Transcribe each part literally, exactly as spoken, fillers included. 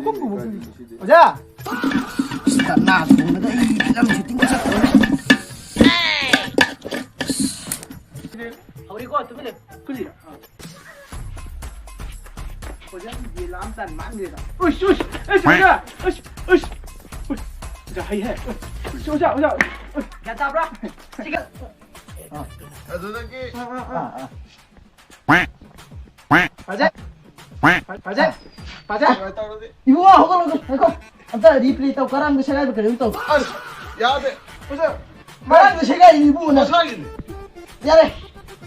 ꯑꯣꯖꯥ! ꯀꯅꯥ ꯊꯣꯡꯕꯗ ꯑꯩ ꯐꯤꯂꯝ ꯁꯨꯇꯤꯡ ꯆꯠꯇꯣꯔꯦ꯫ ꯍꯧꯔꯦꯀꯣ, ꯇꯨꯃꯤꯟ ꯂꯩ꯫ ꯀꯨꯂꯤ꯫ ꯑꯣꯖꯥ, ꯌꯦꯟ ꯂꯥꯝ ꯇꯥꯟ ꯃꯥꯟꯗꯦꯗ꯫ ꯎꯁ, ꯎꯁ, ꯎꯁ, ꯑꯣꯖꯥ, ꯎꯁ, ꯎꯁ, ꯎꯁ, ꯑꯣꯖꯥ, ꯍꯩ ꯍꯦ꯫ ꯎꯁ, ꯑꯣꯖꯥ, ꯑꯣꯖꯥ, ꯎꯁ꯫ ꯒ꯭ꯌꯥꯟ ꯇꯥꯕ꯭ꯔꯥ? ꯁꯤꯒ꯫ ꯑꯗꯨꯗꯒꯤ ꯑꯥ, ꯑꯥ, ꯑꯥ꯫ ꯄꯥꯖꯦ꯫ ꯄꯥꯖꯦ꯫ ꯄꯥꯖꯦ꯫ ꯀꯃꯥꯏꯅ ꯇꯧꯔꯗꯤ? ꯏꯕꯨꯡꯉꯣ, ꯍꯧꯒꯠꯂꯣ, ꯉꯥꯏꯈꯣ꯫ ꯑꯝꯇ replay ꯇꯧ, ꯀꯔꯥꯡꯗ ꯁꯦꯒꯥꯏꯕ ꯀꯩꯅꯣꯝ ꯇꯧ꯫ ꯑꯁ, ꯌꯥꯗꯦ꯫ ꯑꯣꯖꯥ, ꯀꯔꯥꯡꯗ ꯁꯦꯒꯥꯏ, ꯏꯕꯨꯡꯉꯣ, ꯅꯪ꯫ ꯃꯁꯥꯒꯤꯅꯤ꯫ ꯌꯥꯔꯦ꯫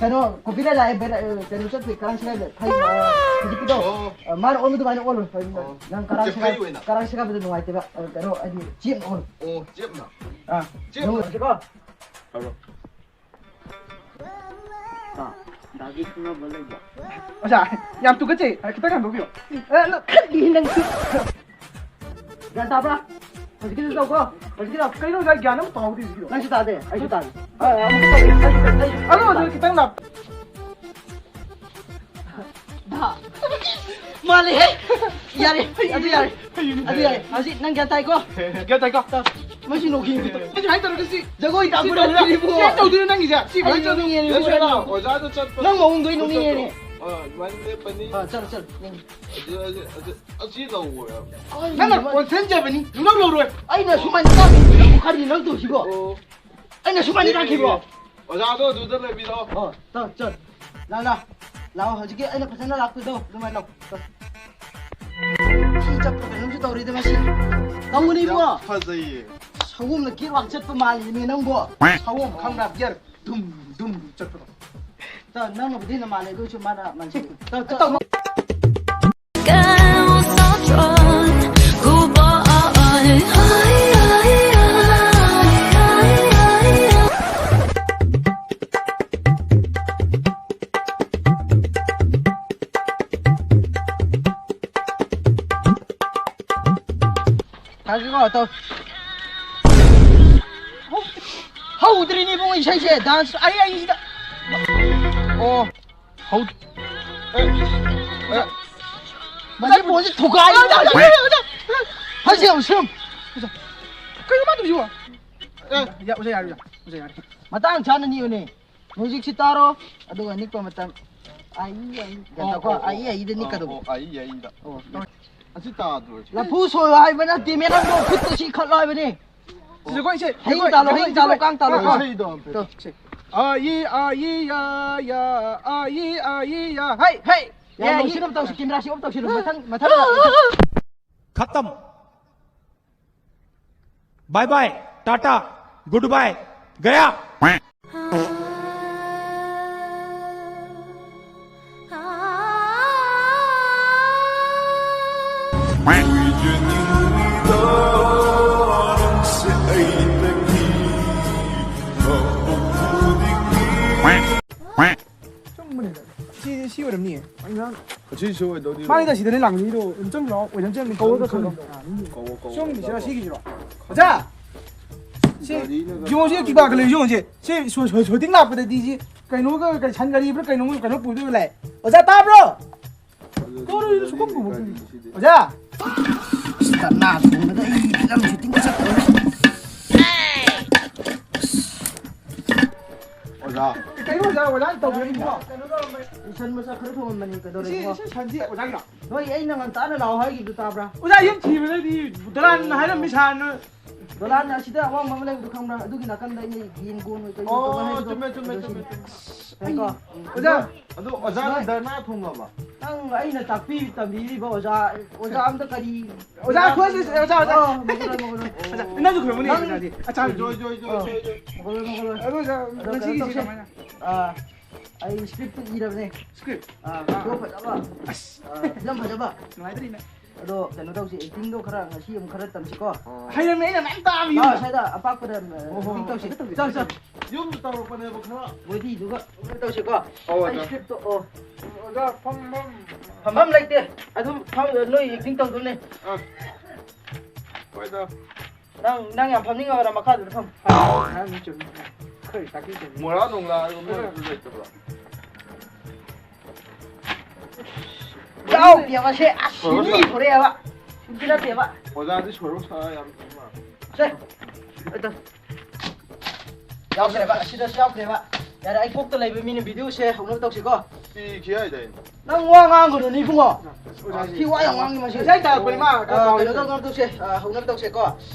ꯀꯩꯅꯣ, copyright ꯂꯥꯛꯑꯦ, ꯕꯦꯔꯥ, ꯀꯩꯅꯣ ꯆꯠꯄꯩ, ꯀꯔꯥꯡ ꯁꯦꯒꯥꯏꯕ꯫ ꯐꯩ, ꯑ, ꯍꯧꯖꯤꯛꯀꯤꯗꯣ, ꯑꯣ꯫ ꯑ, ꯃꯥꯅ ꯑꯣꯟꯕ ꯑꯗꯨꯃꯥꯏꯅ ꯑꯣꯜꯂꯣ꯫ ꯑꯣ꯫ ꯅꯪ ꯀꯔꯥꯡ ꯑꯣꯀꯦ, ꯁꯦꯒꯥꯏ-, ꯐꯩ ꯑꯣꯏꯅ꯫ ꯀꯔꯥꯡ ꯁꯦꯒꯥꯏꯕꯗ ꯅꯨꯡꯉꯥꯏꯇꯦꯕ꯫ ꯑ, ꯀꯩꯅꯣ, ꯍꯥꯏꯗꯤ, ꯆꯦꯞꯅ ꯑꯣꯜꯂꯣ꯫ ꯑꯣ, ꯆꯦꯞꯅ? ꯑꯥ꯫ ꯆꯦꯞꯅ? ꯌꯦꯡꯉꯨꯔꯁꯤꯀꯣ꯫ ꯍꯥꯏꯔꯣ꯫ ꯗꯥꯒꯤ ꯈꯪꯅꯕ ꯂꯩꯕ꯭ꯔꯣ? ꯑꯣꯖꯥ, ꯌꯥꯝ ꯇꯨꯀꯠꯆꯩ꯫ ꯈꯤꯇꯪ ꯍꯟꯗꯣꯛꯄꯤꯌꯣ꯫ ꯑꯦ, ꯅꯪ ꯈꯠꯂꯤ ꯅꯪꯁꯨ꯫ ꯒ꯭ꯌꯥꯟ ꯇꯥꯕ꯭ꯔꯥ? ꯍꯧꯖꯤꯛꯀꯤꯗꯣ ꯇꯧꯀꯣ꯫ ꯍꯧꯖꯤꯛꯀꯤꯗꯣ꯫ ꯀꯩꯅꯣ ꯑꯣꯖꯥ, ꯒ꯭ꯌꯥꯟ ꯑꯃ ꯇꯥꯍꯧꯗꯦ ꯍꯧꯖꯤꯛꯀꯤꯗꯣ꯫ ꯅꯪꯁꯨ ꯇꯥꯗꯦ, ꯑꯩꯁꯨ ꯇꯥꯗꯦ꯫ ꯑ, ꯑ, ꯑꯃꯨꯛꯀ ꯇꯧꯒꯦ, ꯑꯩꯁꯨ, ꯑꯩꯁꯨ, ꯑꯩꯁꯨ ꯑꯗꯣ ꯑꯣꯖꯥ, ꯇꯥꯗꯦ꯫ ꯈꯤꯇꯪ ꯂꯥꯞ-, ꯗꯥ꯫ ꯃꯥꯜꯂꯦꯍꯦ꯫ ꯌꯥꯔꯦ, ꯑꯗꯨ ꯌꯥꯔꯦ꯫ ꯑꯗꯨ ꯌꯥꯔꯦ꯫ ꯍꯧꯖꯤꯛ ꯅꯪ ꯒ꯭ꯌꯥꯟ ꯇꯥꯏꯀꯣ? ꯒ꯭ꯌꯥꯟ ꯇꯥꯏꯀꯣ? ꯇꯥ-, ꯃꯁꯤ ꯅꯣꯛꯈꯤꯕꯗꯣ꯫ ꯑꯩꯁꯨ ꯍꯥꯏ ꯇꯧꯔꯒ ꯁꯤ ꯖꯒꯣꯏ ꯁꯤ ꯇꯝꯕ ꯇꯧꯗꯣꯏꯔꯥ? ꯅꯠꯇ꯭ꯔꯤꯕꯣ? ꯁꯤ ꯇꯧꯗꯣꯏꯔꯣ ꯅꯪꯒꯤꯁꯦ? ꯁꯤ ꯀꯃꯥꯏꯅ ꯇꯧꯗꯣꯏꯅꯣ? ꯑꯣꯖꯥꯗ ꯆꯠꯄ ꯅꯪ ꯃꯑꯣꯡꯗꯣ ꯑꯩ ꯅꯣꯛꯅꯤꯡꯉꯦꯅꯦ꯫ ꯑ, ꯑꯗꯨꯃꯥꯏꯅ ꯂꯦꯞꯄꯅꯤ꯫ ꯑ, ꯆꯠꯂꯣ, ꯆꯠꯂꯣ, ꯅꯪ꯫ ꯑꯗꯨ, ꯑꯗꯨ, ꯑꯗꯨ, ꯑꯁꯤ ꯂꯧꯋꯦ꯫ ꯅꯪꯅ ꯀꯣꯟꯁꯦꯟꯖꯕꯅꯤ꯫ ꯂꯧ ꯂꯧꯔꯣꯏ꯫ ꯑꯩꯅ ꯁꯨꯃꯥꯏꯅ ꯇꯥꯛꯈꯤꯕ ꯀꯔꯤ ꯅꯪ ꯇꯧꯁꯤꯕꯣ? ꯑꯣ꯫ ꯑꯩꯅ ꯁꯨꯃꯥꯏꯅ ꯇꯥꯛꯈꯤꯕ꯭ꯔꯣ? ꯑꯣꯖꯥꯗꯣ ꯑꯗꯨꯗ ꯂꯩꯕꯤꯔꯣ꯫ ꯑꯣ, ꯆꯠ, ꯆꯠ꯫ ꯂꯥ, ꯂꯥ꯫ ꯂꯥꯛꯑꯣ, ꯍꯧꯖꯤꯛꯀꯤ ꯑꯩꯅ ꯐꯖꯅ ꯂꯥꯛꯄꯗꯣ, ꯑꯗꯨꯃꯥꯏꯅ ꯂꯥꯛꯑꯣ꯫ ꯆꯠ꯫ ꯁꯤ ꯆꯠꯄ ꯀꯩꯅꯣꯝꯁꯨ ꯇꯧꯔꯤꯗ ꯃꯁꯤ꯫ ꯇꯧꯕꯅꯤ ꯏꯕꯨꯡꯉꯣ꯫ ꯌꯥꯝ ꯐꯖꯩꯌꯦ꯫ ꯁꯒꯣꯝꯅ ꯀꯦꯛ ꯋꯥꯛ ꯆꯠꯄ ꯃꯥꯜꯂꯤꯅꯦ ꯅꯪꯕꯣ꯫ ꯁꯒꯣꯝ ꯈꯪꯕ꯭ꯔꯥ? ꯕꯤꯌꯔ ꯗꯨꯝ, ꯗꯨꯝ ꯆꯠꯄꯗꯣ꯫ ꯇ, ꯅꯪꯅꯕꯨꯗꯤ ꯍꯦꯟꯅ ꯃꯥꯜꯂꯦ, ꯑꯗꯨ ꯑꯣꯏꯁꯨ ꯃꯥꯅ ꯃꯥꯟꯁꯤꯜꯂꯤ꯫ ꯇ, ꯇ, ꯇꯧ꯫ ꯊꯥꯒꯦꯀꯣ, ꯇꯧ꯫ ꯍꯧ-, ꯍꯧꯗ꯭ꯔꯤꯅꯦ ꯏꯕꯨꯡꯉꯣ ꯏꯁꯩꯁꯦ, dance ꯑꯩ, ꯑꯩꯁꯤꯗ꯫ ꯑꯣ, ꯍꯧ-, ꯑꯦ, ꯑꯦ꯫ ꯃꯁꯤ ꯄꯣꯠꯁꯤ ꯊꯨꯒꯥꯏ꯫ ꯍꯥꯏꯁꯦ ꯌꯥꯝ ꯁꯨꯝ꯫ ꯀꯩꯅꯣ ꯃꯥ ꯇꯧꯔꯤꯁꯤꯕꯣ? ꯑꯦ, ꯌꯥ, ꯑꯣꯖꯥ ꯌꯥꯔꯦ, ꯑꯣꯖꯥ꯫ ꯑꯣꯖꯥ ꯌꯥꯔꯦ꯫ ꯃꯇꯥꯡ ꯆꯥꯅ ꯅꯤꯌꯨꯅꯦ꯫ ꯃ꯭ꯌꯨꯖꯤꯛꯁꯤ ꯇꯥꯔꯣ꯫ ꯑꯗꯨꯒ ꯅꯤꯛꯄ ꯃꯇꯝ꯫ ꯑꯥꯏ, ꯑꯥꯏ, ꯒ꯭ꯌꯥꯟ ꯇꯥꯎꯀꯣ? ꯑꯣ, ꯑꯣ, ꯑꯥꯏ, ꯑꯥꯏꯗ ꯅꯤꯛꯀꯗꯧꯕ꯫ ꯑꯣ, ꯑꯣ, ꯑꯥꯏ, ꯑꯥꯏꯗ꯫ ꯑꯣ, ꯑꯣ꯫ ꯑꯁꯤ ꯇꯥꯗ꯭ꯔꯣ? ꯂꯐꯨ ꯁꯣꯏꯌꯣ ꯍꯥꯏꯕ ꯅꯠꯇꯦ, ꯃꯦ, ꯅꯪꯕꯨ ꯈꯨꯠꯇ ꯁꯤ ꯈꯠꯂꯣ ꯍꯥꯏꯕꯅꯦ꯫ ꯁꯤꯁꯦ ꯑꯩꯈꯣꯏ ꯏꯁꯩ, ꯍꯌꯤꯡ ꯑꯩꯈꯣꯏ, ꯇꯥꯜꯂꯣ, ꯑꯩꯈꯣꯏ ꯍꯌꯤꯡ ꯇꯥꯜꯂꯣ, ꯏꯁꯩ, ꯀꯥꯡ ꯇꯥꯜꯂꯣ, ꯑꯩꯈꯣꯏ ꯀꯣ꯫ ꯏꯁꯩꯗꯣ ꯑꯝꯇ꯫ ꯇꯣ꯫ ꯑꯥꯌꯤ, ꯑꯥꯌꯤ, ꯌꯥ, ꯌꯥ, ꯑꯥꯌꯤ, ꯑꯥꯌꯤ, ꯌꯥ, ꯍꯩ, ꯍꯩ꯫ ꯌꯥ, ꯌꯥ, ꯌꯥ, ꯁꯤ ꯌꯥ꯫ ꯑꯝ ꯇꯧꯁꯤ, ꯀꯦꯃꯦꯔꯥꯁꯤ ꯑꯣꯞ ꯇꯧꯁꯤꯜꯂꯨ, ꯃꯊꯪ, ꯃꯊꯪ꯫ ꯈꯇꯝ꯫ ꯕꯥꯏ ꯕꯥꯏ, ꯇꯥꯇꯥ, ꯒꯨꯗ ꯕꯥꯏ, ꯒꯌꯥ꯫ ꯆꯨꯝꯕꯅꯤꯗ꯫ ꯁꯤ, ꯁꯤ ꯑꯣꯏꯔꯝꯅꯤꯌꯦ꯫ ꯑꯁꯤꯁꯨ ꯑꯣꯏꯗꯧꯔꯤ꯫ ꯃꯥꯅꯤꯗ, ꯁꯤꯗꯅꯦ ꯂꯥꯡꯅꯤꯗꯣ꯫ ꯑꯗꯨꯝ ꯆꯪꯂꯛꯑꯣ, ꯑꯣꯏꯗꯝ ꯆꯪꯂꯛꯑꯣ꯫ ꯀꯧꯔꯣ, ꯀꯧꯔꯣ꯫ ꯀꯧꯔꯣ, ꯀꯧꯔꯣ꯫ ꯁꯣꯝꯒꯤꯁꯤꯔ, ꯁꯤꯒꯤꯁꯤꯔꯣ? ꯑꯣꯖꯥ! ꯁꯤ, ꯒꯥꯔꯤꯅꯒ ꯌꯦꯡꯉꯣ, ꯁꯤ ꯀꯤꯕꯥꯛꯀ ꯂꯩ, ꯌꯦꯡꯉꯣ, ꯁꯤ꯫ ꯁꯤ ꯁꯣ-, ꯁꯣ-, ꯁꯣꯇꯤꯡ ꯂꯥꯛꯄꯗꯗꯤ ꯁꯤ ꯀꯩꯅꯣꯒ, ꯀꯩ, ꯁꯟ ꯒꯥꯔꯤꯕ꯭ꯔꯥ ꯀꯩꯅꯣ, ꯀꯩꯅꯣ ꯄꯨꯗꯣꯏ ꯂꯥꯛꯑꯦ꯫ ꯑꯣꯖꯥ, ꯇꯥꯕ꯭ꯔꯣ? ꯑꯗꯨꯗꯤ ꯀꯧꯔꯣ, ꯒꯥꯔꯤ, ꯁꯨꯡꯈꯨꯝ ꯈꯨꯝꯃꯛꯇꯦ꯫ ꯒꯥꯔꯤꯁꯤꯗꯤ꯫ ꯑꯣꯖꯥ! ꯑꯁ, ꯀꯅꯥ ꯊꯣꯡꯕꯗ ꯑꯩ ꯐꯤꯂꯝ ꯁꯨꯇꯤꯡꯒ ꯆꯠꯇꯣꯔꯦ꯫ ꯑꯣꯖꯥ꯫ ꯀꯩꯅꯣ ꯑꯣꯖꯥ, ꯑꯣꯖꯥꯅ ꯇꯧꯕꯤꯔꯝꯃꯤꯁꯤꯕꯣ? ꯀꯩꯅꯣ ꯇꯧꯔꯝꯕꯅꯤ꯫ ꯏꯁꯟ ꯃꯆꯥ ꯈꯔ ꯊꯣꯡꯉꯝꯕꯅꯤ, ꯀꯩꯗꯧꯔꯒꯦ? ꯏꯆꯦ, ꯏꯆꯦ ꯁꯟꯁꯤ ꯑꯣꯖꯥꯒꯤꯔꯣ? ꯅꯣꯏ ꯑꯩꯅ ꯉꯟꯇꯥꯅ ꯂꯥꯛꯑꯣ ꯍꯥꯏꯈꯤꯕꯗꯨ ꯇꯥꯕ꯭ꯔꯥ? ꯑꯣꯖꯥ, ꯌꯨꯝ ꯊꯤꯕꯗꯗꯤ ꯗꯣꯂꯥꯟ ꯍꯥꯏꯔꯝꯃꯤ ꯁꯥꯔꯅ꯫ ꯗꯣꯂꯥꯟ ꯑꯁꯤꯗ ꯑꯋꯥꯡꯕ ꯑꯃ ꯂꯩꯕꯗꯣ ꯈꯪꯕ꯭ꯔꯥ? ꯑꯗꯨꯒꯤ ꯅꯥꯀꯟꯗ ꯑꯩꯅ ꯌꯦꯟ ꯒꯣꯟ ꯑꯣꯏ ꯀꯩ ꯑꯣꯏ ꯇꯧꯕ ꯑꯣ, ꯍꯥꯏꯕꯗꯣ꯫ ꯆꯨꯝꯃꯦ, ꯆꯨꯝꯃꯦ, ꯑꯗꯨ ꯆꯨꯝꯃꯦ, ꯁꯤꯅꯤ꯫ ꯆꯨꯝꯃꯦ꯫ ꯉꯥꯏꯈꯣ꯫ ꯑꯣꯖꯥ꯫ ꯑꯗꯨ ꯑꯣꯖꯥꯅ ꯅꯣꯏ ꯙꯔꯅꯥ ꯊꯣꯡꯉꯕ? ꯅꯪ ꯑꯩꯅ ꯇꯥꯛꯄꯤ ꯇꯝꯕꯤꯔꯤꯕ ꯑꯣꯖꯥ, ꯑꯣꯖꯥ ꯑꯝꯇ ꯀꯔꯤ ꯑꯣꯖꯥ, ꯑꯩꯈꯣꯏ ꯑꯣꯖꯥ, ꯑꯣꯖꯥ, ꯑꯣꯖꯥ꯫ ꯑꯣ, ꯃꯒꯨꯟ ꯂꯩ, ꯃꯒꯨꯟ ꯂꯩ꯫ ꯑꯣꯖꯥ, ꯅꯪꯁꯨ ꯈꯨꯔꯨꯝꯃꯨꯅꯦ, ꯅꯪ ꯑꯣꯖꯥꯗꯤ꯫ ꯑꯆꯥ, ꯖꯣꯏ, ꯖꯣꯏ, ꯖꯣꯏ, ꯑꯣ, ꯖꯣꯏ, ꯖꯣꯏ꯫ ꯃꯒꯨꯟ ꯂꯩ, ꯃꯒꯨꯟ ꯂꯩ꯫ ꯑꯗꯣ, ꯑꯣꯖꯥ, ꯑꯗꯣ ꯀꯩꯅꯣ ꯉꯁꯤꯒꯤꯁꯦ ꯇꯧꯁꯦ꯫ ꯀꯃꯥꯏꯅ? ꯑꯥ, ꯑꯩ script ꯏꯔꯕꯅꯦ꯫ Script? ꯑꯥ, ꯑꯥ, ꯍꯤꯔꯝ ꯐꯖꯕ꯫ ꯑꯥ, ꯍꯤꯔꯝ ꯐꯖꯕ꯫ ꯅꯨꯡꯉꯥꯏꯗꯣꯔꯤꯅꯦ꯫ ꯑꯗꯣ ꯀꯩꯅꯣ ꯇꯧꯁꯤ, actingꯗꯣ ꯈꯔ ꯉꯁꯤ ꯑꯃꯨꯛ ꯈꯔ ꯇꯝꯁꯤꯀꯣ꯫ ꯍꯩꯔꯝꯃꯦ, ꯑꯩꯅ ꯃꯌꯥꯝ ꯇꯥꯛꯑꯝꯃꯤ ꯂꯥꯛꯑꯣ, ꯌꯨꯝꯗ꯫ ꯁ꯭ꯋꯥꯏꯗ ꯑꯄꯥꯛꯄꯗ, ꯑ, ꯍꯣ, ꯍꯣ, acting ꯍꯣ꯫ ꯇꯧꯁꯤ꯫ ꯆꯪ, ꯆꯪ꯫ ꯌꯨꯝꯗ ꯇꯧꯔꯛꯄꯅꯦꯕ ꯈꯔ꯫ Bodyꯗꯨꯒ ꯀꯩꯅꯣ ꯇꯧꯁꯤꯀꯣ꯫ ꯑꯧ, ꯑꯩ ꯑꯣꯖꯥ꯫ Scriptꯇꯣ, ꯑꯣ꯫ ꯑꯣꯖꯥ, ꯐꯝꯐꯝ꯫ ꯐꯝꯐꯝ ꯂꯩꯇꯦ꯫ ꯑꯗꯨꯝ ꯐꯝ, ꯅꯣꯏ acting ꯇꯧꯗꯣꯏꯅꯦ꯫ ꯑ꯫ ꯍꯣꯏꯗ꯫ ꯅꯪ, ꯅꯪ ꯌꯥꯝ ꯐꯝꯅꯤꯡꯉꯕ꯭ꯔꯥ? ꯃꯈꯥꯗꯨꯗ ꯐꯝ꯫ ꯍꯥꯏꯔꯝꯃꯤ ꯆꯨꯝꯃꯤ꯫ ꯈꯔ ꯇꯥꯛꯄꯤ ꯆꯨꯝꯃꯤ꯫ ꯃꯣꯔꯥ ꯅꯨꯡꯂꯥꯒꯨꯝꯕ ꯑꯗꯨ ꯂꯩꯇꯕ꯭ꯔꯣ? ꯌꯥꯎꯗꯦꯕ ꯁꯦ꯫ ꯑꯁ, ꯃꯤ ꯊꯣꯔꯛꯑꯦꯕ꯫ ꯁꯤꯗꯤ ꯅꯠꯇꯦꯕ꯫ ꯑꯣꯖꯥꯗꯤ ꯁꯣꯔꯣꯛ ꯁꯥ ꯌꯥꯝ ꯐꯕ ꯃꯥꯜꯂꯦ꯫ ꯁꯦ꯫ ꯑꯗꯣ꯫ ꯌꯥꯎꯈ꯭ꯔꯦꯕ, ꯑꯁꯤꯗꯁꯨ ꯌꯥꯎꯈ꯭ꯔꯦꯕ꯫ ꯌꯥꯔꯦ, ꯑꯩ ꯀꯣꯛꯇ ꯂꯩꯕ ꯃꯤꯅ ꯚꯤꯗꯤꯑꯣꯁꯦ ꯍꯧꯅꯕ ꯇꯧꯁꯤꯀꯣ꯫ ꯁꯤ ꯈꯤ ꯍꯥꯏꯗꯥꯏꯅꯦ? ꯅꯪ ꯋꯥ ꯉꯥꯡꯒꯅꯨꯅꯦ ꯏꯕꯨꯡꯉꯣ꯫ ꯑꯣꯖꯥ, ꯁꯤ ꯋꯥ ꯌꯥꯝ ꯉꯥꯡꯉꯤ ꯃꯁꯤ꯫ ꯉꯁꯥꯏ ꯇꯥꯔꯛꯄꯅꯤ ꯃꯥ, ꯑꯥ, ꯀꯩꯅꯣ ꯇꯧ-, ꯇꯧꯁꯦ꯫ ꯑꯥ, ꯍꯧꯅꯕ ꯇꯧꯁꯦꯀꯣ꯫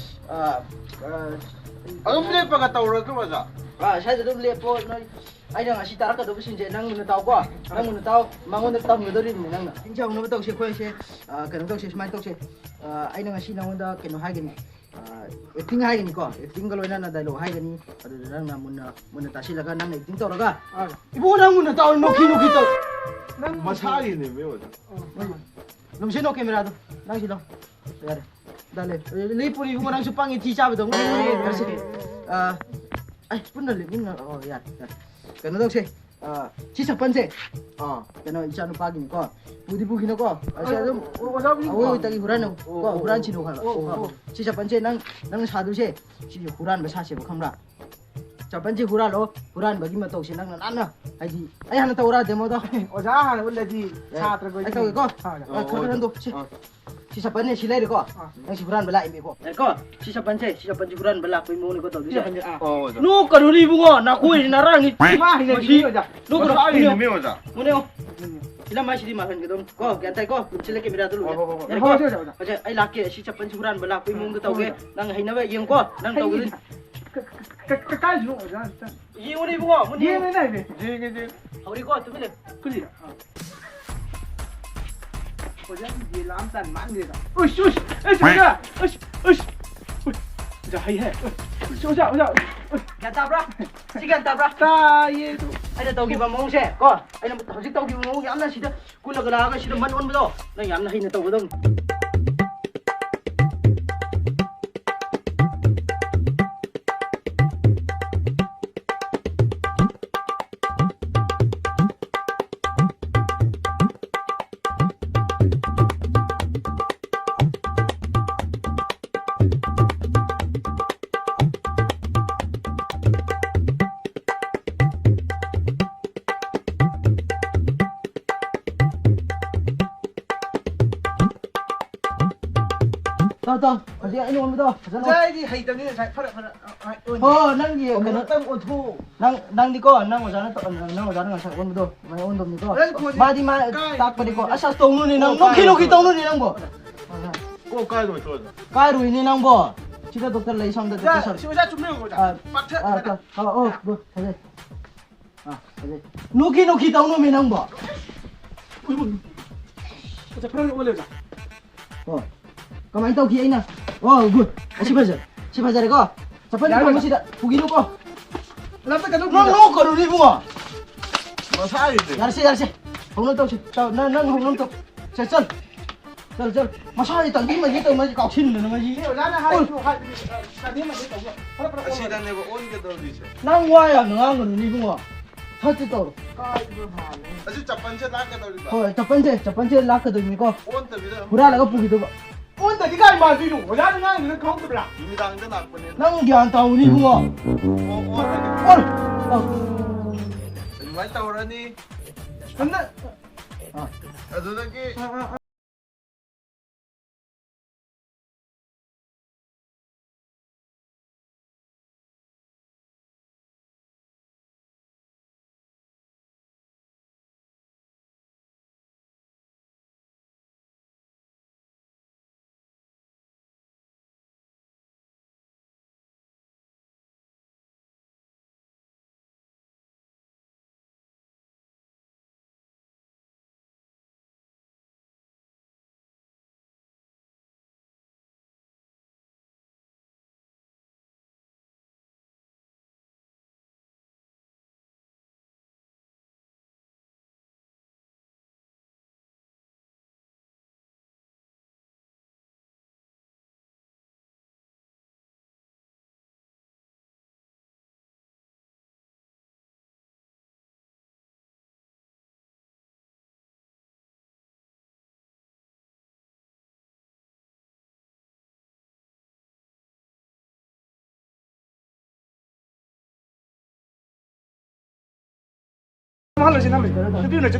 ꯑꯥ, ꯑꯥ, ꯑꯗꯨꯝ ꯂꯦꯞꯄꯒ ꯇꯧꯔꯣ ꯑꯗꯨꯝ, ꯑꯣꯖꯥ꯫ ꯑꯥ, ꯁ꯭ꯋꯥꯏꯗ ꯑꯗꯨꯝ ꯂꯦꯞꯄꯣ ꯅꯣꯏ꯫ ꯑꯩꯅ ꯉꯁꯤ ꯇꯥꯔꯛꯀꯗꯧꯕꯁꯤꯡꯁꯦ ꯅꯪ ꯃꯨꯟꯅ ꯇꯥꯎꯀꯣ꯫ ꯅꯪ ꯃꯨꯟꯅ ꯇꯥꯎ꯫ ꯃꯉꯣꯟꯗ ꯇꯝꯒꯗꯧꯔꯤꯕꯅꯤ ꯅꯪꯅ꯫ ꯏꯟꯁꯥꯡ ꯍꯧꯅꯕ ꯇꯧꯁꯦ ꯑꯩꯈꯣꯏꯁꯦ꯫ ꯑ, ꯀꯩꯅꯣ ꯇꯧꯁꯦ, ꯁꯨꯃꯥꯏꯅ ꯇꯧꯁꯦ꯫ ꯑ, ꯑꯩꯅ ꯉꯁꯤ ꯅꯉꯣꯟꯗ ꯀꯩꯅꯣ ꯍꯥꯏꯒꯅꯤ꯫ ꯑ, ꯑꯦꯛꯇꯤꯡ ꯍꯥꯏꯒꯅꯤꯀꯣ꯫ ꯑꯦꯛꯇꯤꯡꯒ ꯂꯣꯏꯅꯅ ꯗꯥꯏꯂꯣꯛ ꯍꯥꯏꯒꯅꯤ꯫ ꯑꯗꯨꯗ ꯅꯪꯅ ꯃꯨꯟꯅ, ꯃꯨꯟꯅ ꯇꯥꯁꯤꯜꯂꯒ ꯅꯪꯅ ꯑꯦꯛꯇꯤꯡ ꯇꯧꯔꯒ꯫ ꯑ꯫ ꯏꯕꯨꯡꯉꯣ, ꯅꯪ ꯃꯨꯟꯅ ꯇꯥꯎ, ꯅꯣꯛꯈꯤ, ꯅꯣꯛꯈꯤ ꯇꯧ꯫ ꯅꯪ ꯃꯁꯥꯒꯤꯅꯦꯃꯤ, ꯑꯣꯖꯥ꯫ ꯂꯨꯝꯁꯤꯜꯂꯣ ꯀꯦꯃꯦꯔꯥꯗꯣ꯫ ꯅꯪ ꯁꯤꯂꯣ꯫ ꯌꯥꯔꯦ꯫ ꯗꯥ ꯂꯦꯞ-, ꯂꯦꯞꯄꯨꯅꯦ ꯏꯕꯨꯡꯉꯣ, ꯅꯪꯁꯨ ꯄꯪꯉꯦ, ꯊꯤ ꯆꯥꯕꯗꯧꯅ꯫ ꯌꯥꯔꯦ, ꯁꯦ꯫ ꯑ, ꯑꯩ ꯄꯨꯟꯅ ꯂꯦꯞꯃꯤꯟꯅ-, ꯑꯣ, ꯌꯥꯔꯦ, ꯌꯥꯔꯦ꯫ ꯀꯩꯅꯣ ꯇꯧꯁꯦ꯫ ꯑ, ꯁꯤ ꯆꯄꯜꯁꯦ꯫ ꯑꯥ꯫ ꯀꯩꯅꯣ, ꯏꯆꯥ ꯅꯨꯄꯥꯒꯤꯅꯤꯀꯣ꯫ ꯄꯨꯗꯤ ꯄꯨꯈꯤꯅꯨꯀꯣ꯫ ꯑꯁꯤ ꯑꯗꯨꯝ ꯑꯣ, ꯑꯣꯖꯥꯒꯤ ꯑꯋꯣꯏ ꯑꯣꯏꯇꯒꯤ ꯍꯨꯔꯥꯟꯅꯧ꯫ ꯑꯣ, ꯀꯣ, ꯑꯣ, ꯍꯨꯔꯥꯟꯁꯤꯅꯨ ꯍꯥꯏꯕ꯫ ꯑꯣ, ꯑꯣ, ꯑꯣ꯫ ꯁꯤ ꯆꯄꯜꯁꯦ ꯅꯪ, ꯅꯪ ꯁꯥꯗꯣꯏꯁꯦ, ꯁꯤꯁꯦ ꯍꯨꯔꯥꯟꯕ ꯁꯥꯁꯦꯕ, ꯈꯪꯕ꯭ꯔꯥ? ꯆꯄꯜꯁꯦ ꯍꯨꯔꯥꯜꯂꯣ, ꯍꯨꯔꯥꯟꯕꯒꯤ ꯃꯇꯧꯁꯦ ꯅꯪꯅ ꯅꯥꯟꯅ, ꯍꯥꯏꯗꯤ, ꯑꯩ ꯍꯥꯟꯅ ꯇꯧꯔꯥ ꯗꯦꯃꯣꯗꯣ? ꯑꯣꯖꯥ ꯍꯥꯟꯅ ꯎꯠꯂꯗꯤ ꯌꯥꯏ꯫ ꯁꯥꯇ꯭ꯔꯈꯣꯏꯗꯤ ꯑꯩ ꯇꯧꯒꯦꯀꯣ꯫ ꯍꯣꯏ, ꯍꯣꯏ꯫ ꯑ, ꯈꯔ ꯈꯔ ꯍꯟꯗꯣꯛ꯫ ꯁꯤ, ꯑ꯫ ꯁꯤ ꯆꯄꯜꯅꯦ, ꯁꯤ ꯂꯩꯔꯦꯀꯣ꯫ ꯑ꯫ ꯅꯪ ꯁꯤ ꯍꯨꯔꯥꯟꯕ ꯂꯥꯛꯏꯅꯦꯀꯣ꯫ ꯌꯥꯔꯦꯀꯣ? ꯁꯤ ꯆꯄꯜꯁꯦ, ꯁꯤ ꯆꯄꯜꯁꯦ ꯍꯨꯔꯥꯟꯕ ꯂꯥꯛꯄꯒꯤ ꯃꯑꯣꯡꯅꯦꯀꯣ ꯁꯤ ꯇꯧꯗꯣꯏꯁꯦ꯫ ꯆꯄꯜꯁꯦ, ꯑ꯫ ꯑꯣ, ꯑꯣꯖꯥ꯫ ꯅꯣꯛꯀꯅꯨꯅꯦ ꯏꯕꯨꯡꯉꯣ, ꯅꯥꯀꯣꯏꯁꯤ ꯅꯔꯥꯡꯅꯤ꯫ ꯃꯥ ꯍꯩꯅꯕꯤꯅꯤ, ꯃꯁꯤ ꯑꯣꯖꯥ꯫ ꯅꯣꯛꯀꯅꯨ, ꯃꯁꯥꯒꯤꯅꯦꯃꯤ, ꯃꯨꯅꯦ꯫ ꯑꯣꯖꯥ꯫ ꯃꯨꯅꯦ, ꯑꯣ꯫ ꯐꯤꯂꯝ ꯍꯥꯏꯁꯤꯗꯤ ꯃꯥꯜꯍꯟꯒꯗꯧꯅꯤ꯫ ꯀꯣ, ꯒ꯭ꯌꯥꯟ ꯇꯥꯏꯀꯣ? ꯁꯤꯜꯂ ꯀꯦꯃꯦꯔꯥꯗꯨ ꯂꯣꯏꯔꯦ꯫ ꯍꯣꯏ, ꯍꯣꯏ, ꯍꯣꯏ꯫ ꯌꯥꯔꯦꯀꯣ? ꯍꯣꯏ, ꯑꯣꯖꯥ, ꯑꯣꯖꯥ꯫ ꯑꯣꯖꯥ, ꯑꯩ ꯂꯥꯛꯀꯦ꯫ ꯁꯤ ꯆꯄꯜꯁꯤ ꯍꯨꯔꯥꯟꯕ ꯂꯥꯛꯄꯒꯤ ꯃꯑꯣꯡꯗ ꯇꯧꯒꯦ꯫ ꯍꯣꯏ, ꯑꯣꯖꯥ꯫ ꯅꯪ ꯍꯩꯅꯕ ꯌꯦꯡꯉꯨꯀꯣ꯫ ꯅꯪ ꯍꯩ-, ꯇꯧꯒꯗꯣꯏꯅꯤ꯫ ꯀ-, ꯀ-, ꯀ-, ꯀꯥꯏꯗꯅꯣ, ꯑꯣꯖꯥ? ꯑꯝꯇ ꯌꯦꯡꯉꯨꯅꯦ ꯏꯕꯨꯡꯉꯣ, ꯃꯨꯟꯅ ꯌꯦꯡꯉꯨ꯫ ꯌꯦꯡꯉꯦ, ꯌꯦꯡꯉꯦ꯫ ꯌꯦꯡꯉꯦ, ꯌꯦꯡꯉꯦ꯫ ꯍꯧꯔꯤꯀꯣ, ꯇꯨꯃꯤꯟ ꯂꯩꯌꯨ꯫ ꯀꯨꯂꯤꯔꯥ? ꯑꯥ꯫ ꯑꯣꯖꯥ, ꯌꯦꯟ ꯂꯥꯝ ꯇꯟ ꯃꯥꯟꯗꯦꯗ꯫ ꯎꯁ, ꯎꯁ, ꯎꯁ, ꯑꯣꯖꯥ! ꯎꯁ, ꯎꯁ! ꯎꯁ! ꯑꯣꯖꯥ, ꯍꯩꯍꯦ! ꯎꯁ, ꯑꯣꯖꯥ, ꯑꯣꯖꯥ! ꯎꯁ! ꯒ꯭ꯌꯥꯟ ꯇꯥꯕ꯭ꯔꯥ? ꯁꯤ ꯒ꯭ꯌꯥꯟ ꯇꯥꯕ꯭ꯔꯥ? ꯇꯥꯏꯌꯦ ꯑꯗꯨ꯫ ꯑꯩꯅ ꯇꯧꯈꯤꯕ ꯃꯑꯣꯡꯁꯦ ꯀꯣ, ꯑꯩꯅ ꯍꯧꯖꯤꯛ ꯇꯧꯈꯤꯕ ꯃꯑꯣꯡ ꯌꯥꯝꯅ ꯁꯤꯗ ꯀꯨꯜꯂꯒ ꯂꯥꯛꯑꯒ ꯁꯤꯗ ꯃꯟ ꯑꯣꯟꯕꯗꯣ ꯅꯪ ꯌꯥꯝꯅ ꯍꯩꯅ ꯇꯧꯒꯗꯧꯅꯤ꯫ ꯇꯥꯎ, ꯇꯥꯎ꯫ ꯍꯧꯖꯤꯛ ꯑꯩꯅ ꯑꯣꯟꯕꯗꯣ ꯐꯖꯅ ꯑꯣꯟ-, ꯑꯣꯟꯖꯥ, ꯑꯩꯗꯤ ꯍꯩꯇꯕꯅꯤꯅ ꯉꯁꯥꯏ ꯐꯔꯛ ꯐꯔꯛ, ꯑ, ꯑ, ꯑꯣꯟ-, ꯍꯣ, ꯅꯪꯒꯤ ꯀꯩꯅꯣ, ꯑꯃꯨꯛꯇꯪ ꯑꯣꯟꯊꯣꯛꯑꯣ꯫ ꯅꯪ, ꯅꯪꯗꯤꯀꯣ, ꯅꯪ ꯑꯣꯖꯥꯅ ꯇꯧ-, ꯅꯪ ꯑꯣꯖꯥꯅ ꯉꯁꯥꯏ ꯑꯣꯟꯕꯗꯣ ꯑꯗꯨꯃꯥꯏꯅ ꯑꯣꯟꯗꯧꯅꯤꯀꯣ꯫ ꯅꯪ ꯈꯣꯟꯁꯦ ꯃꯥꯗꯤ ꯃꯥ ꯀꯥꯏ ꯇꯥꯛꯄꯅꯤꯀꯣ꯫ ꯈꯣꯟꯁꯦ? ꯑꯁ, ꯑꯁ, ꯇꯧꯅꯨꯅꯦ, ꯅꯪ ꯑꯣ, ꯅꯣꯛꯈꯤ ꯀꯥꯏ ꯅꯣꯛꯈꯤ ꯈꯣꯟꯁꯦ? ꯇꯧꯅꯨꯅꯦ ꯅꯪꯕꯣ꯫ ꯑꯣ, ꯀꯥꯏꯗ ꯑꯣꯏꯊꯣꯛꯑꯣ? ꯀꯥꯏꯔꯨꯏꯅꯦ ꯅꯪꯕꯣ꯫ ꯁꯤꯗ ꯗꯣꯛꯇꯔ ꯂꯩ, ꯁꯣꯝꯗ ꯑꯣꯖꯥ, ꯗꯣꯛꯇꯔ ꯁꯣꯝ-, ꯁꯤ ꯑꯣꯖꯥ ꯆꯨꯝꯃꯦ, ꯑꯣꯖꯥ꯫ ꯑ, ꯄꯥꯛꯊ-, ꯑ, ꯐꯖꯅ꯫ ꯑ, ꯑ, ꯑꯣ, ꯒꯨꯗ, ꯐꯖꯩ꯫ ꯑ, ꯐꯖꯩ꯫ ꯅꯣꯛꯈꯤ ꯅꯣꯛꯈꯤ ꯇꯧꯅꯨꯃꯤ ꯅꯪꯕꯣ꯫ ꯎꯏ, ꯎꯏ꯫ ꯑꯣꯖꯥ, ꯈꯔ ꯑꯣꯜꯂꯦ, ꯑꯣꯖꯥ꯫ ꯑꯣ꯫ ꯀꯃꯥꯏꯅ ꯇꯧꯈꯤ ꯑꯩꯅ? ꯑꯣ, ꯒꯨꯗ꯫ ꯑꯁꯤ ꯐꯖꯔꯦ꯫ ꯁꯤ ꯐꯖꯔꯦꯀꯣ? ꯆꯠꯐꯝ ꯌꯥꯔꯦ, ꯊꯝꯃꯣ ꯌꯥꯔꯦ꯫ ꯁꯤꯗ꯫ ꯄꯨꯈꯤꯅꯨꯀꯣ꯫ ꯂꯝꯗ ꯀꯩꯅꯣ ꯅꯪ ꯄꯨꯔꯣ꯫ ꯅꯣꯛꯀꯅꯨꯅꯦ ꯏꯕꯨꯡꯉꯣ꯫ ꯃꯁꯥꯒꯤꯅꯦ꯫ ꯌꯥꯔꯁꯦ, ꯌꯥꯔꯁꯦ꯫ ꯍꯧꯅ ꯇꯧꯁꯤ꯫ ꯇꯧ-, ꯅꯪ, ꯅꯪ ꯍꯧꯅ ꯇꯧ꯫ ꯁꯦ, ꯆꯠ꯫ ꯆꯠ, ꯆꯠ꯫ ꯃꯁꯥꯒꯤ ꯇꯪꯒꯤ ꯃꯒꯤ ꯇꯧꯅ ꯀꯥꯎꯁꯤꯟꯗꯅ ꯃꯁꯤ꯫ ꯁꯤ ꯑꯣꯖꯥꯅ ꯍꯥꯏꯔꯤꯗꯣ ꯍꯥꯏꯕꯅꯤ, ꯑ, ꯇꯪꯒꯤ ꯃꯒꯤ ꯇꯧꯕ꯫ ꯐꯔꯛ, ꯐꯔꯛ ꯑꯣꯜꯂꯣ꯫ ꯑꯁꯤꯗꯅꯦꯕ ꯑꯣꯟꯒꯗꯧꯔꯤꯁꯦ꯫ ꯅꯪ ꯋꯥ ꯌꯥꯝꯅ ꯉꯥꯡꯒꯅꯨꯅꯦ ꯏꯕꯨꯡꯉꯣ꯫ ꯐꯠꯇꯦ ꯇꯧꯔꯣ꯫ ꯀꯥꯏꯕ ꯃꯥꯜꯂꯦ꯫ ꯑꯁꯤ ꯆꯄꯜꯁꯦ ꯂꯥꯛꯀꯗꯧꯔꯤꯕ? ꯍꯣꯏ, ꯆꯄꯜꯁꯦ, ꯆꯄꯜꯁꯦ ꯂꯥꯛꯀꯗꯣꯏꯅꯤꯀꯣ꯫ ꯑꯣꯟꯗꯕꯤꯗ ꯑꯗꯨꯝ ꯍꯨꯔꯥꯜꯂꯒ ꯄꯨꯈꯤꯗꯧꯕ꯫ ꯑꯣꯟꯗꯗꯤ ꯀꯥꯏ ꯃꯥꯟꯗꯣꯏꯅꯣ? ꯑꯣꯖꯥꯅ ꯉꯥꯡꯉꯤꯗꯨꯅ ꯈꯪꯍꯧꯗꯕ꯭ꯔꯥ? ꯅꯨꯃꯤꯗꯥꯡꯗ ꯂꯥꯛꯄꯅꯦ꯫ ꯅꯪ ꯒ꯭ꯌꯥꯟ ꯇꯥꯎꯅꯤ ꯏꯕꯨꯡꯉꯣ꯫ ꯑꯣ, ꯑꯣꯜꯂꯒꯦ꯫ ꯑꯣꯜ! ꯑꯗꯨꯃꯥꯏꯅ ꯇꯧꯔꯅꯤ꯫ ꯁꯝꯅ-, ꯑꯥ꯫ ꯑꯗꯨꯗꯒꯤ ꯑꯥ, ꯑꯥ, ꯑꯥ꯫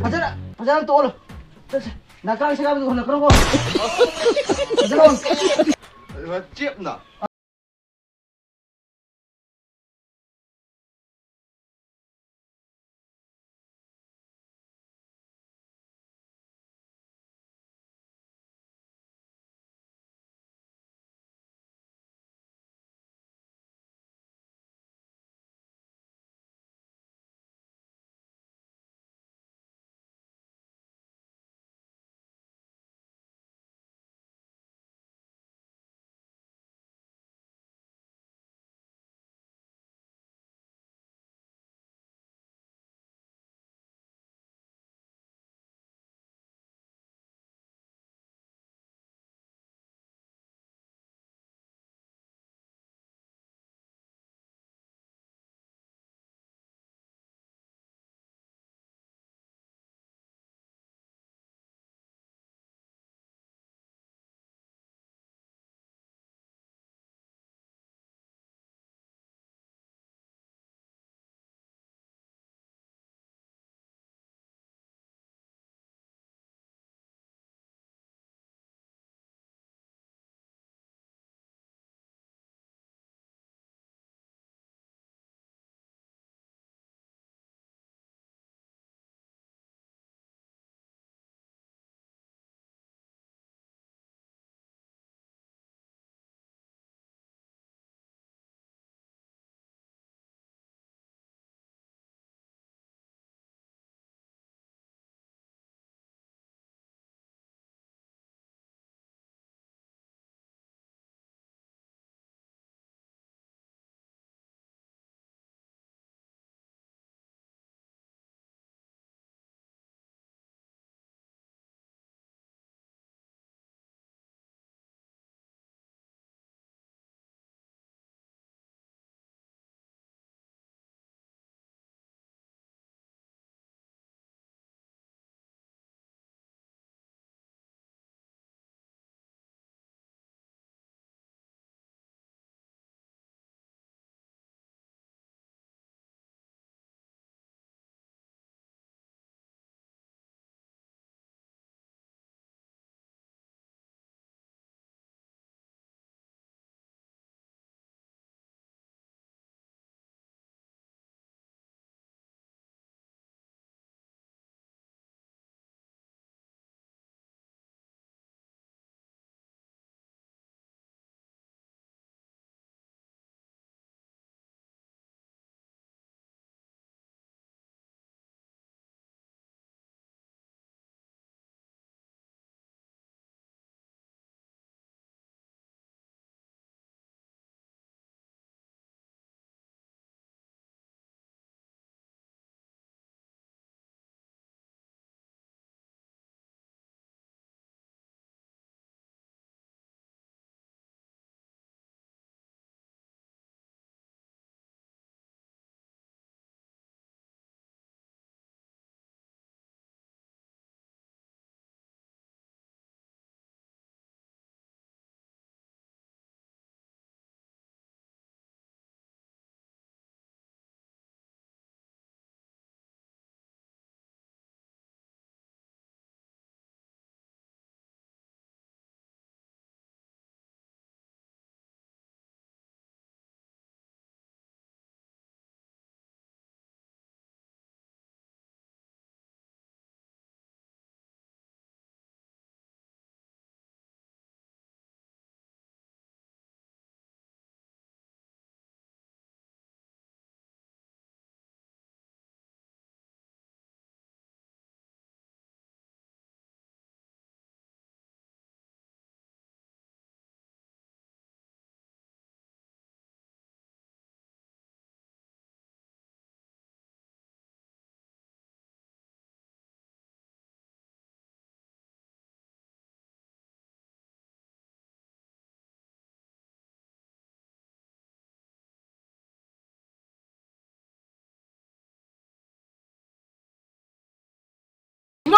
ꯐꯖꯅ, ꯐꯖꯅ ꯇꯣꯛꯑꯣ꯫ ꯆꯠꯁꯦ꯫ ꯅꯥꯀ꯭ꯔꯥꯡ ꯁꯦꯒꯥꯏꯕꯗꯣ ꯍꯜꯂꯛꯈ꯭ꯔꯣꯀꯣ꯫ ꯐꯖꯅ ꯑꯣꯟ-, ꯆꯦꯞꯅ꯫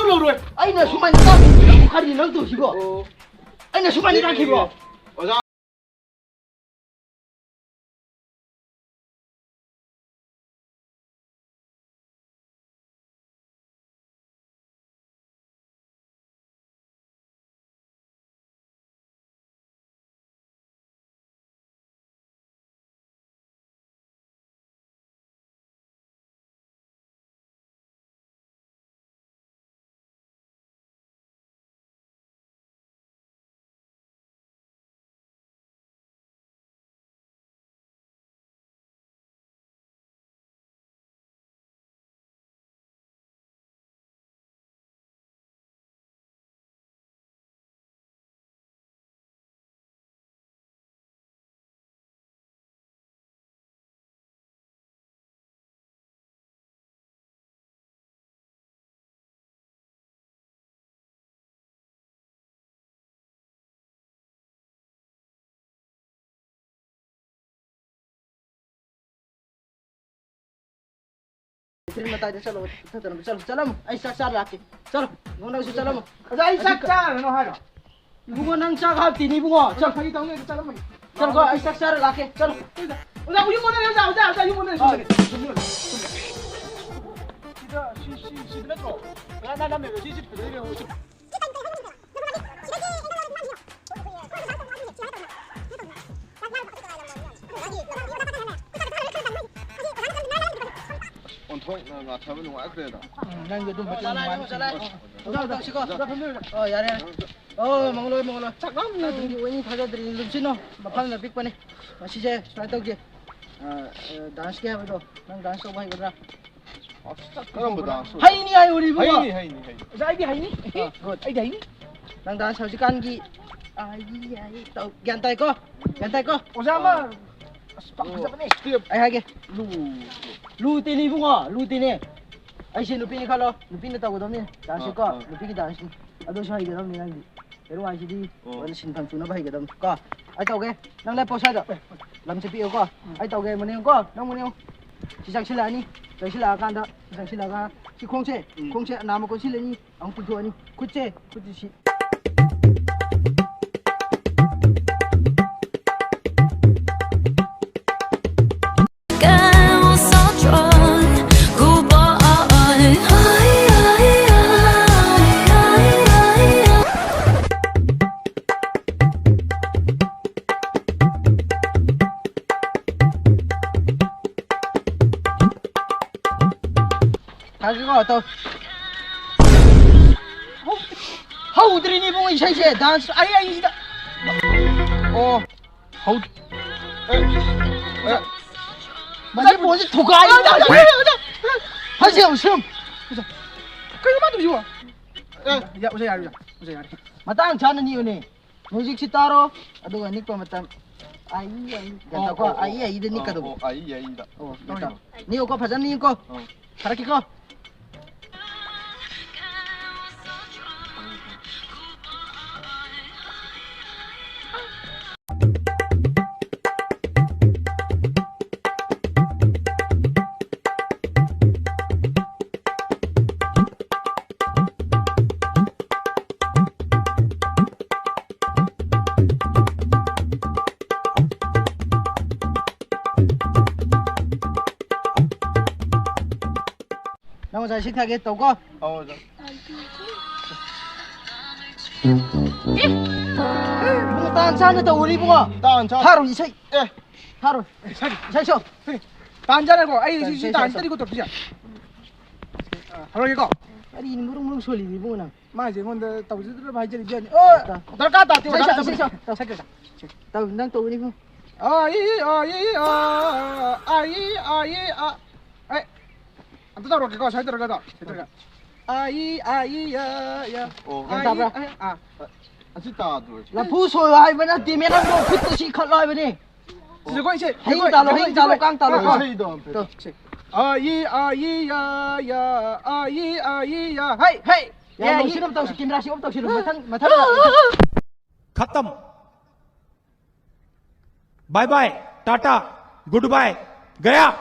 ꯂꯧꯔꯣꯏ꯫ ꯑꯩꯅ ꯁꯨꯃꯥꯏꯅ ꯇꯥꯛꯈꯤꯕ ꯀꯔꯤ ꯅꯪ ꯇꯧꯁꯤꯕꯣ? ꯑꯣ꯫ ꯑꯩꯅ ꯁꯨꯃꯥꯏꯅ ꯇꯥꯛꯈꯤꯕ꯭ꯔꯣ? ꯑꯣꯖꯥ꯫ ꯐꯤꯜ ꯃꯇꯥꯏꯗ ꯆꯠꯂꯣ, ꯆꯠꯇꯅꯕ ꯆꯠꯂꯣ, ꯆꯠꯂꯝꯃꯣ꯫ ꯑꯩ ꯆꯥꯛ ꯆꯥꯔ ꯂꯥꯛꯀꯦ꯫ ꯆꯠꯂꯣ, ꯏꯕꯨꯡꯉꯣ, ꯅꯪꯁꯨ ꯆꯠꯂꯝꯃꯣ꯫ ꯑꯣꯖꯥ, ꯑꯩ ꯆꯥꯛ ꯆꯥꯔꯅꯣ ꯍꯥꯏꯔꯣ? ꯏꯕꯨꯡꯉꯣ, ꯅꯪ ꯆꯥꯛ ꯍꯥꯞꯇꯦꯅꯦ, ꯏꯕꯨꯡꯉꯣ꯫ ꯆꯠꯂꯣ꯫ ꯐꯥꯒꯤ ꯇꯧꯅꯦ, ꯆꯠꯂꯝꯃꯣ꯫ ꯆꯠꯂꯣꯀꯣ, ꯑꯩ ꯆꯥꯛ ꯆꯥꯔ ꯂꯥꯛꯀꯦ꯫ ꯆꯠꯂꯣ꯫ ꯑꯣꯖꯥ, ꯎꯌꯨꯡ ꯑꯣꯟꯅꯔꯦ, ꯑꯣꯖꯥ, ꯑꯣꯖꯥ, ꯑꯣꯖꯥ, ꯎꯌꯨꯡ ꯑꯣꯟꯅꯔꯦ, ꯁꯣꯝꯗꯅꯦ, ꯁꯣꯝꯗꯅꯦ, ꯁꯣꯝꯗꯅꯦ꯫ ꯁꯤꯗ, ꯁꯤ, ꯁꯤ, ꯁꯤꯗ ꯅꯠꯇ꯭ꯔꯣ? ꯑꯣꯖꯥ, ꯅꯥꯜꯂꯝꯃꯦꯕ, ꯁꯤ, ꯁꯤ ꯐꯖꯩ, ꯌꯦꯡꯉꯣ, ꯁꯤ꯫ ꯑꯣꯟꯊꯣꯛꯅ ꯉꯥꯊꯕ ꯅꯨꯡꯉꯥꯏꯈ꯭ꯔꯦꯗ꯫ ꯎꯝ, ꯅꯪꯁꯨ ꯑꯗꯨꯝ ꯐꯖꯅ ꯅꯨꯡꯉꯥꯏꯅ ꯆꯠꯂꯣ, ꯆꯠꯂꯣ꯫ ꯑꯣ, ꯌꯥꯔꯦ, ꯌꯥꯔꯦ꯫ ꯑꯣ, ꯃꯪꯂꯣꯏ, ꯃꯪꯂꯣꯏ꯫ ꯆꯥꯛ ꯂꯥꯝꯃꯦ꯫ ꯑꯗꯨꯒꯤ ꯑꯣꯏꯅꯤ ꯊꯥꯖꯗ꯭ꯔꯤꯅꯤ, ꯂꯨꯝꯁꯤꯟꯅꯣ꯫ ꯃꯐꯝꯅ ꯄꯤꯛꯄꯅꯤ꯫ ꯉꯁꯤꯁꯦ ꯁꯨꯃꯥꯏꯅ ꯇꯧꯁꯦ꯫ ꯑ, ꯑ, ꯗꯥꯟꯁꯀꯤ ꯍꯥꯏꯕꯗꯣ, ꯅꯪ ꯗꯥꯟꯁ ꯇꯧꯕ ꯍꯩꯒꯗ꯭ꯔꯥ? ꯀꯔꯝꯕ ꯗꯥꯟꯁ? ꯍꯩꯅꯤ ꯍꯥꯏꯌꯨꯅꯦ, ꯏꯕꯨꯡꯉꯣ꯫ ꯍꯩꯅꯤ, ꯍꯩꯅꯤ, ꯍꯩꯅꯤ꯫ ꯑꯣꯖꯥ, ꯑꯩꯗꯤ ꯍꯩꯅꯤ꯫ ꯑ, good꯫ ꯑꯩꯗꯤ ꯍꯩꯅꯤ꯫ ꯅꯪ ꯗꯥꯟꯁ ꯍꯧꯖꯤꯛꯀꯥꯟꯒꯤ, ꯑ, ꯍꯩꯅꯤ, ꯍꯩꯅꯤ ꯇꯧ-, ꯒ꯭ꯌꯥꯟ ꯇꯥꯏꯀꯣ? ꯒ꯭ꯌꯥꯟ ꯇꯥꯏꯀꯣ? ꯑꯣꯖꯥ ꯑꯃ, ꯑ, ꯑꯁ, ꯄꯥꯛ ꯐꯖꯕꯅꯦ꯫ Step꯫ ꯑꯩ ꯍꯥꯏꯒꯦ꯫ ꯂꯨ꯫ ꯂꯨ ꯇꯤꯅꯤ, ꯏꯕꯨꯡꯉꯣ, ꯂꯨ ꯇꯤꯅꯤ꯫ ꯑꯩꯁꯦ ꯅꯨꯄꯤꯅꯤ ꯈꯜꯂꯣ, ꯅꯨꯄꯤꯅ ꯇꯧꯒꯗꯕꯅꯤ ꯗꯥꯟꯁꯁꯦꯀꯣ, ꯑ, ꯑ꯫ ꯅꯨꯄꯤꯒꯤ ꯗꯥꯟꯁꯁꯤꯅꯤ꯫ ꯑꯗꯨꯁꯨ ꯍꯩꯒꯗꯕꯅꯤ ꯅꯪꯗꯤ꯫ ꯍꯦꯔꯣ ꯍꯥꯏꯁꯤꯗꯤ ꯑꯣ꯫ ꯂꯣꯏꯅ ꯁꯤꯟꯐꯝ ꯆꯨꯅꯕ ꯍꯩꯒꯗꯕꯅꯤ ꯀꯣ꯫ ꯑꯩ ꯇꯧꯒꯦ, ꯅꯪ ꯂꯦꯞꯄꯣ ꯁ꯭ꯋꯥꯏꯗ꯫ ꯂꯝꯁꯦ ꯄꯤꯌꯨꯀꯣ꯫ ꯎꯝ꯫ ꯑꯩ ꯇꯧꯒꯦ, ꯃꯨꯟꯅ ꯌꯦꯡꯉꯨꯀꯣ, ꯅꯪ ꯃꯨꯟꯅ ꯌꯦꯡꯉꯨ꯫ ꯁꯤ ꯆꯪꯁꯤꯜꯂꯛꯑꯅꯤ꯫ ꯆꯪꯁꯤꯜꯂꯛꯑꯀꯥꯟꯗ, ꯁꯤ ꯆꯪꯁꯤꯜꯂꯛꯑꯒ ꯁꯤ ꯈꯣꯡꯁꯦ, ꯎꯝ꯫ ꯈꯣꯡꯁꯦ ꯅꯥꯝꯃ ꯀꯣꯟꯁꯤꯜꯂꯅꯤ꯫ ꯑꯃꯨꯛ ꯇꯤꯡꯊꯣꯛꯑꯅꯤ꯫ ꯈꯨꯠꯁꯦ, ꯈꯨꯠꯁꯦ ꯁꯤ꯫ ꯊꯥꯔꯛꯀꯦꯀꯣ, ꯇꯧ꯫ ꯍꯧ-, ꯍꯧꯗ꯭ꯔꯤꯅꯦ ꯏꯕꯨꯡꯉꯣ ꯏꯁꯩꯁꯦ, dance꯫ ꯑꯩ, ꯑꯩ ꯁꯤꯗ꯫ ꯑꯣ, ꯍꯧ-, ꯑꯦ, ꯑꯦ꯫ ꯃꯁꯤ ꯕꯣꯜꯁꯦ ꯊꯨꯒꯥꯏ-, ꯑꯣꯖꯥ, ꯑꯣꯖꯥ, ꯑꯣꯖꯥ, ꯑꯣꯖꯥ꯫ ꯍꯧꯖꯤꯛ ꯑꯃꯨꯛ ꯁꯨꯝ꯫ ꯑꯣꯖꯥ, ꯀꯩꯅꯣ ꯃꯥ ꯇꯧꯔꯤꯁꯤꯕꯣ? ꯑꯦ, ꯌꯥ-, ꯑꯣꯖꯥ ꯌꯥꯔꯦ, ꯑꯣꯖꯥ, ꯑꯣꯖꯥ ꯌꯥꯔꯦ꯫ ꯃꯇꯥꯡ ꯆꯥꯅ ꯅꯤꯌꯨꯅꯦ꯫ Musicꯁꯤ ꯇꯥꯔꯣ, ꯑꯗꯨꯒ ꯅꯤꯛꯄ ꯃꯇꯝ꯫ ꯑꯥꯏ, ꯑꯥꯏ, ꯑꯣ, ꯇꯧꯀꯣ, ꯑꯣ, ꯑꯥꯏ, ꯑꯣ, ꯑꯥꯏꯗ ꯑꯣ, ꯅꯤꯛꯀꯗꯧꯕ꯫ ꯑꯣ, ꯑꯥꯏ, ꯑꯥꯏꯗ꯫ ꯑꯣ, ꯇꯧꯔꯤꯅꯣ꯫ ꯅꯤꯛꯑꯣꯀꯣ, ꯐꯖꯅ ꯅꯤꯛꯎꯀꯣ꯫ ꯑꯣ꯫ ꯊꯥꯔꯛꯀꯦꯀꯣ꯫ ꯅꯪ ꯉꯁꯥꯏ ꯁꯤ ꯊꯥꯒꯦ ꯇꯧꯀꯣ꯫ ꯑꯧ, ꯑꯣꯖꯥ꯫ ꯏꯕꯨꯡꯉꯣ, ꯇꯥꯟ ꯆꯥꯅ ꯇꯧꯔꯤ, ꯏꯕꯨꯡꯉꯣ꯫ ꯇꯥꯟ ꯆꯥ-, ꯊꯥꯔꯣ, ꯏꯁꯩ꯫ ꯑꯦ꯫ ꯊꯥꯔꯣ꯫ ꯏꯁꯩ, ꯏꯁꯩ ꯁꯛꯑꯣ꯫ ꯇꯥꯟ ꯆꯥꯅꯀꯣ, ꯑꯩ ꯁꯤ, ꯁꯤ ꯏꯁꯩ ꯇꯥꯟ ꯁꯛꯑꯣ꯫ ꯆꯥꯅꯀꯣ ꯇꯧꯔꯛꯇꯣꯏꯁꯦ꯫ ꯑ, ꯍꯧꯔꯒꯦꯀꯣ꯫ ꯀꯔꯤꯅꯣ ꯃꯔꯨꯡ ꯃꯔꯨꯡ ꯁꯣꯜꯂꯤꯗꯨ, ꯏꯕꯨꯡꯉꯣ, ꯅꯪ? ꯃꯥꯁꯦ ꯑꯩꯉꯣꯟꯗ ꯇꯧꯖꯗꯅꯕ ꯍꯥꯏꯖꯔꯤꯕꯅꯤ꯫ ꯑꯣ, ꯇꯧ꯫ ꯗꯔꯀꯥꯔ ꯇꯥꯗꯦ, ꯏꯁꯩ ꯗꯔꯀꯥꯔ ꯁꯛꯑꯣ, ꯇꯥꯗꯦ꯫ ꯏꯁꯩ ꯁꯛꯑꯣ, ꯇꯧ꯫ ꯁꯛꯀꯦ, ꯁꯛꯀꯦ꯫ ꯇꯧ, ꯅꯪ ꯇꯧꯕꯅꯤꯀꯣ꯫ ꯑꯥꯏ, ꯑꯥꯏ, ꯑꯥ, ꯑꯥꯏ, ꯑꯥꯏ, ꯑꯥ꯫ ꯑꯩ ꯑꯝꯇ ꯇꯧꯔꯛꯀꯦꯀꯣ, ꯁꯨꯃꯥꯏꯅ ꯇꯧꯔꯒ ꯇꯧ, ꯁꯨꯃꯥꯏꯅ ꯇꯧꯔꯒ꯫ ꯑꯥꯏ, ꯑꯥꯏ, ꯑꯥ, ꯑꯥ, ꯑꯣ꯫ ꯒ꯭ꯌꯥꯟ ꯑꯥꯏ, ꯇꯥꯕ꯭ꯔꯥ? ꯑꯥꯏ, ꯑꯥ꯫ ꯑꯁꯤ ꯇꯥꯗ꯭ꯔꯣ? ꯂꯐꯨ ꯁꯣꯏꯌꯣ ꯍꯥꯏꯕ ꯅꯠꯇꯦꯃꯦ ꯅꯪꯕꯣ, ꯈꯨꯠꯇ ꯁꯤ ꯈꯠꯂꯣ ꯍꯥꯏꯕꯅꯤ꯫ ꯁꯤꯗꯀꯣ, ꯏꯁꯩ, ꯍꯌꯤꯡ ꯏꯁꯩꯀꯣ, ꯇꯥꯜꯂꯣ, ꯍꯌꯤꯡ ꯏꯁꯩꯀꯣ꯫ ꯇꯥꯜꯂꯣ, ꯀꯥꯡ ꯇꯥꯜꯂꯣ꯫ ꯑꯥ, ꯀꯣ꯫ ꯏꯁꯩꯗꯣ ꯑꯝꯇ꯫ ꯇꯣ꯫ ꯏꯁꯩ꯫ ꯑꯥꯏ, ꯑꯥꯏ, ꯑꯥ, ꯑꯥ, ꯑꯥꯏ, ꯑꯥꯏ, ꯑꯥ, ꯍꯩ, ꯍꯩ꯫ ꯌꯥ, ꯌꯥ, ꯂꯧꯁꯤꯟ ꯌꯥ꯫ ꯑꯃ ꯇꯧꯁꯤ, ꯀꯦꯃꯦꯔꯥꯁꯤ ꯑꯣꯐ ꯇꯧꯁꯤꯜꯂꯨ, ꯃꯊꯪ, ꯃꯊꯪ꯫ ꯈꯇꯝ꯫ Bye bye, tata, good bye, गया।